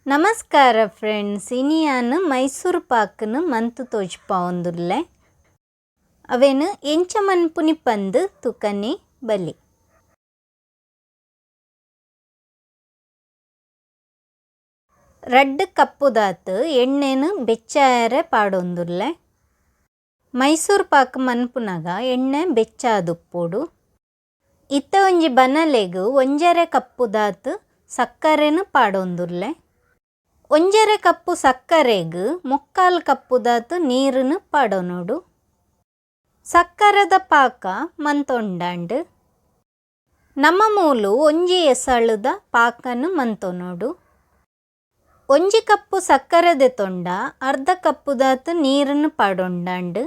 ನಮಸ್ಕಾರ ಫ್ರೆಂಡ್ಸ್, ಇನಿಯಾನ್ ಮೈಸೂರು ಪಾಕ್ನು ಮಂತ್ ತೋಜ್ಪಾವೊಂದುಲ್ಲೆ. ಅವೇನು ಎಂಚ ಮನ್ಪುನಿ ಪಂದ್ ತುಕನೆ ಬಲಿ. ರಡ್ಡ್ ಕಪ್ಪುದಾತ್ ಎಣ್ಣೆನು ಬೆಚ್ಚಾಯರೆ ಪಾಡೊಂದುಲ್ಲೆ. ಮೈಸೂರು ಪಾಕ್ ಮನ್ಪುನಗ ಎಣ್ಣೆ ಬೆಚ್ಚಾದುಪ್ಪೊಡು. ಇತ್ತೆ ಒಂಜಿ ಬನಲೆಗ್ 1.5 ಕಪ್ಪುದಾತ್ ಸಕ್ಕರೆನು ಪಾಡೊಂದುಲ್ಲೆ. 1.5 ಕಪ್ಪು ಸಕ್ಕರೆಗ್ 3/4 ಕಪ್ಪುದಾತ್ ನೀರುನು ಪಾಡೊನೊಡು. ಸಕ್ಕರೆದ ಪಾಕ ಮಂತೊಂಡಾಂಡ್. ನಮ್ಮ ಮೂಲು ಒಂಜಿ ಎಸಳುದ ಪಾಕನು ಮಂತೊನೊಡು. 1 ಕಪ್ಪು ಸಕ್ಕರೆದ ತೊಂಡ ಅರ್ಧ ಕಪ್ಪುದಾತ್ ನೀರುನು ಪಾಡೊಂಡಾಂಡ್.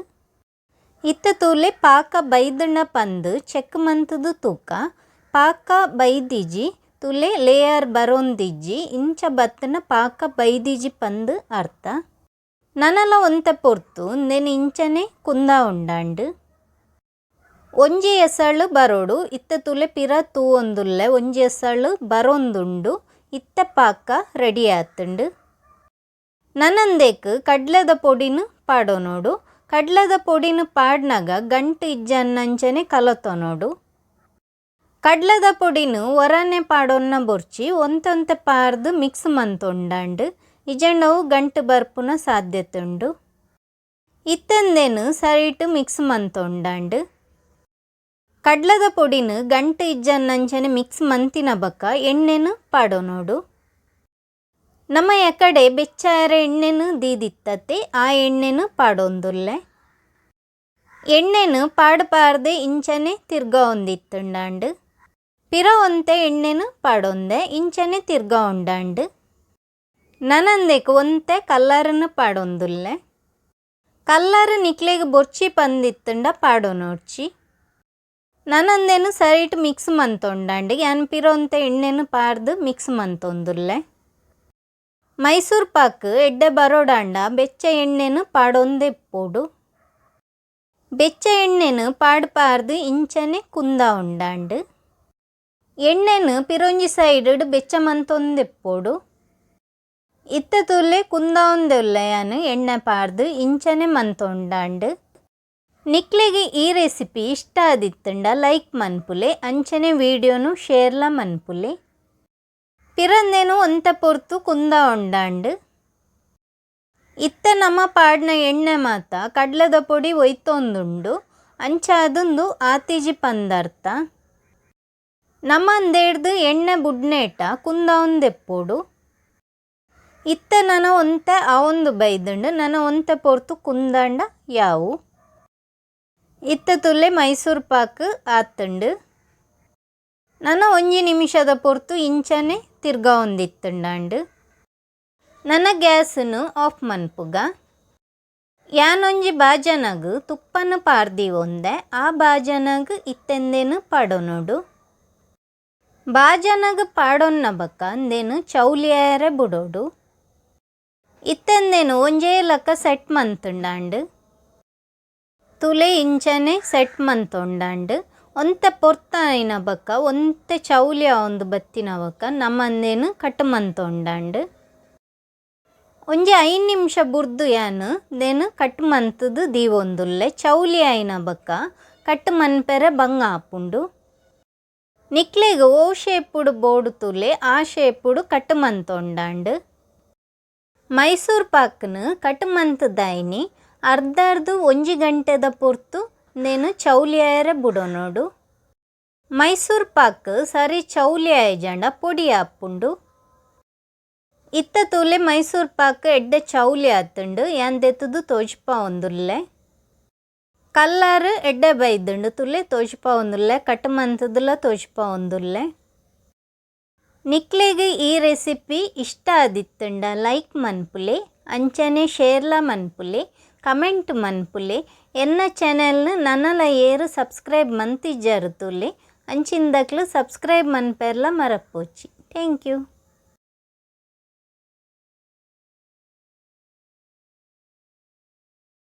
ಇತ್ತೆ ತೂಲೆ ಪಾಕ ಬೈದಣ ಪಂದು ಚೆಕ್ ಮಂತುದು ತೂಕ. ಪಾಕ ಬೈದಿಜಿ ತುಲೆ ಲೇಯರ್ ಬರೋಂದಿಜ್ಜಿ, ಇಂಚ ಬತ್ತನ ಪಾಕ ಬೈದಿಜಿ ಪಂದು ಅರ್ಥ. ನನಲ ಒಂತೆ ಪೊರ್ತು ಉಂದೆನ್ ಇಂಚನೆ ಕುಂದ ಉಂಡಾಂಡ್. ಒಂಜಿ ಎಸಳು ಬರೋಡು. ಇತ್ತೆ ತುಲೆ ಪಿರ ತೂವೊಂದುಲ್ಲೆ, ಒಂಜಿ ಎಸಳು ಬರೋಂದುಂಡು. ಇತ್ತೆ ಪಾಕ ರೆಡಿ ಆತುಂಡು. ನನಂದೇಕ್ ಕಡ್ಲೆದ ಪೊಡಿನು ಪಾಡೊನೊಡು. ಕಡ್ಲೆದ ಪೊಡಿನು ಪಾಡ್ನಗ ಗಂಟು ಇಜ್ಜನ್ನಂಚನೆ ಕಲತೊನೊಡು. ಕಡ್ಲೆದ ಪೊಡಿನು ಒರನೆ ಪಾಡೊನ್ನ ಬೊರ್ಚಿ, ಒಂತೊಂತೆ ಪಾರ್ದು ಮಿಕ್ಸ್ ಮಂತೊಂಡಾಂಡ್. ಇಜಂಡವು ಗಂಟು ಬರ್ಪುನ ಸಾಧ್ಯತೆ ಉಂಡು. ಇತ್ತಂದೇನು ಸರಿಟು ಮಿಕ್ಸ್ ಮಂತೊಂಡಾಂಡ್. ಕಡ್ಲೆದ ಪೊಡಿನು ಗಂಟು ಇಜ್ಜನ್ನಂಚನೆ ಮಿಕ್ಸ್ ಮಂತಿನ ಬಕ್ಕ ಎಣ್ಣೆನು ಪಾಡೊನೊಡು. ನಮ್ಮ ಎಕಡೆ ಬೆಚ್ಚಾಯರ ಎಣ್ಣೆನು ದೀದಿತ್ತತೆ, ಆ ಎಣ್ಣೆನು ಪಾಡೊಂದುಲ್ಲೆ. ಎಣ್ಣೆನು ಪಾಡ್ ಪಾರ್ದೆ ಇಂಚನೆ ತಿರ್ಗಾವೊಂದಿತ್ತುಂಡಾಂಡ್. ಪಿರ ಒಂತೆ ಎಣ್ಣೆನು ಪಾಡೊಂದೆ, ಇಂಚನೆ ತಿರ್ಗಾವೊಂಡಾಂಡ್. ನನಂದೇಕ್ ಒಂತೆ ಕಲ್ಲರನ್ನು ಪಾಡೊಂದುಲ್ಲೆ. ಕಲ್ಲರ್ ನಿಕ್ಲೆಗ್ ಬೊರ್ಚಿ ಪಂದಿತ್ತುಂಡ ಪಾಡೊನೊರ್ಚಿ. ನನಂದೇನು ಸರಿಟ್ ಮಿಕ್ಸ್ ಮಂತೊಂಡಾಂಡ್. ಯಾನ್ ಪಿರ ಒಂತೆ ಎಣ್ಣೆನು ಪಾರ್ದು ಮಿಕ್ಸ್ ಮಂತೊಂದುಲ್ಲೆ. ಮೈಸೂರು ಪಾಕ್ ಎಡ್ಡೆ ಬರೋಡಾಂಡ ಬೆಚ್ಚ ಎಣ್ಣೆನು ಪಾಡೊಂದೆ ಪೋಡು. ಬೆಚ್ಚ ಎಣ್ಣೆನು ಪಾಡ್ ಪಾರ್ದು ಇಂಚನೆ ಕುಂದ ಉಂಡಾಂಡ್. ಎಣ್ಣೆನು ಪಿರೊಂಜಿ ಸೈಡ್ ಬೆಚ್ಚ ಮಂತೊಂದೆ ಪೋಡು. ಇತ್ತೆ ತುಲೆ ಕುಂದಾವೊಂದೆ ಉಲ್ಲೆ ಯಾನ್ ಎಣ್ಣೆ ಪಾರ್ದು ಇಂಚನೆ ಮಂತೊಂಡಾಂಡ್. ನಿಕ್ಲೆಗ್ ಈ ರೆಸಿಪಿ ಇಷ್ಟ ಆದಿತ್ತುಂಡ ಲೈಕ್ ಮನ್ಪುಲೆ, ಅಂಚನೆ ವಿಡಿಯೋನು ಶೇರ್ಲ ಮನ್ಪುಲೆ. ಪಿರಂದೇನು ಒಂತೆ ಪೊರ್ತು ಕುಂದ ಉಂಡಾಂಡ್. ಇತ್ತೆ ನಮ್ಮ ಪಾಡ್ನ ಎಣ್ಣೆ ಮಾತ ಕಡ್ಲೆದ ಪೊಡಿ ಒಯ್ತೊಂದುಂಡು. ಅಂಚಾದುಂದು ಆತಿಜಿ ಪಂದರ್ಥ. ನಮ್ಮ ಅಂದೇಡ್ದು ಎಣ್ಣೆ ಬುಡ್ನೇಟ ಕುಂದಾವೊಂದೆಪ್ಪೊಡು. ಇತ್ತೆ ನನ ಒಂತೆ ಆವೊಂದು ಬೈದುಂಡು. ನನ ಒಂತೆ ಪೊರ್ತು ಕುಂದಾಂಡ ಯಾವು. ಇತ್ತೆ ತುಲೆ ಮೈಸೂರು ಪಾಕ್ ಆತುಂಡು. ನನ ಒಂಜಿ ನಿಮಿಷದ ಪೊರ್ತು ಇಂಚನೆ ತಿರ್ಗಾವೊಂದಿತ್ತುಂಡಾಂಡ್. ನನ ಗ್ಯಾಸನ್ನು ಆಫ್ ಮನ್ಪುಗ. ಯಾನೊಂಜಿ ಬಾಜನಗ್ ತುಪ್ಪನು ಪಾರ್ದೀವೊಂದೆ, ಆ ಬಾಜನಗ್ ಇತ್ತೆಂದೇನು ಪಾಡೊನೊಡು. ಬಾಜನಗ್ ಪಾಡೊನ್ನ ಬಕ್ಕ ಅಂದೇನು ಚೌಲಿಯಾಯರೆ ಬುಡೊಡು. ಇತ್ತೆಂದೇನು ಒಂಜೇ ಲಕ್ಕ ಸೆಟ್ ಮಂತುಂಡಾಂಡ್. ತುಲೆ ಇಂಚನೆ ಸೆಟ್ ಮಂತೊಂಡಾಂಡ್. ಒಂತೆ ಪೊರ್ತಾಯಿನ ಬಕ್ಕ ಒಂತೆ ಚೌಲಿಯ ಒಂದು ಬತ್ತಿನ ಬಕ್ಕ ನಮ್ಮಂದೇನು ಕಟ್ ಮಂತೊಂಡಾಂಡ್. ಒಂಜಿ 5 ನಿಮಿಷ ಬುರ್ದು ಯಾನು ದೇನು ಕಟ್ ಮಂತುದು ದೀವೊಂದುಲ್ಲೆ. ಚೌಲಿ ಆಯಿನ ಬಕ್ಕ ಕಟ್ ಮನ್ಪೆರೆ ಬಂಗ ಆಪುಂಡು. ನಿಕ್ಲೆಗ್ ಓ ಶೇಪುಡು ಬೋಡು ತುಲೆ ಆ ಶೇಪುಡು ಕಟ್ ಮಂತೊಂಡಾಂಡ್. ಮೈಸೂರು ಪಾಕ್ನು ಕಟ್ ಮಂತುದಾಯಿನಿ ಅರ್ಧರ್ದು 1 ಗಂಟೆದ ಪೊರ್ತು ನೇನು ಚೌಲಿಯಾಯರೆ ಬುಡೊನೊಡು. ಮೈಸೂರು ಪಾಕ್ ಸರಿ ಚೌಲಿ ಆಯಿಜಂಡ ಪೊಡಿ ಆಪುಂಡು. ಇತ್ತೆ ತೂಲೆ ಮೈಸೂರು ಪಾಕ್ ಎಡ್ಡೆ ಚೌಲಿ ಆತುಂಡು. ಯಾನ್ ದೆತ್ತುದು ತೋಜ್ಪಾವೊಂದುಲ್ಲೆ. ಕಲ್ಲರ್ ಎಡ್ಡೆ ಬೈದುಂಡು, ತುಲೆ ತೋಜ್ಪಾವೊಂದುಲ್ಲೆ, ಕಟ್ ಮಂತುದುಲ ತೋಜ್ಪಾವೊಂದುಲ್ಲೆ. ನಿಕ್ಲೆಗ್ ಈ ರೆಸಿಪಿ ಇಷ್ಟ ಆದಿತ್ತುಂಡ ಲೈಕ್ ಮನ್ಪುಲೆ, ಅಂಚನೆ ಶೇರ್ಲ ಮನ್ಪುಲೆ, ಕಮೆಂಟ್ ಮನ್ಪುಲೆ. ಎನ್ನ ಚಾನೆಲ್ನು ನನಲ ಏರು ಸಬ್ಸ್ಕ್ರೈಬ್ ಮಂತಿಜ್ಜಾರು ತುಲೆ ಅಂಚಿಂದಕ್ಲು ಸಬ್ಸ್ಕ್ರೈಬ್ ಮನ್ಪೆರ್ಲ ಮರಪೋಚಿ. Thank you.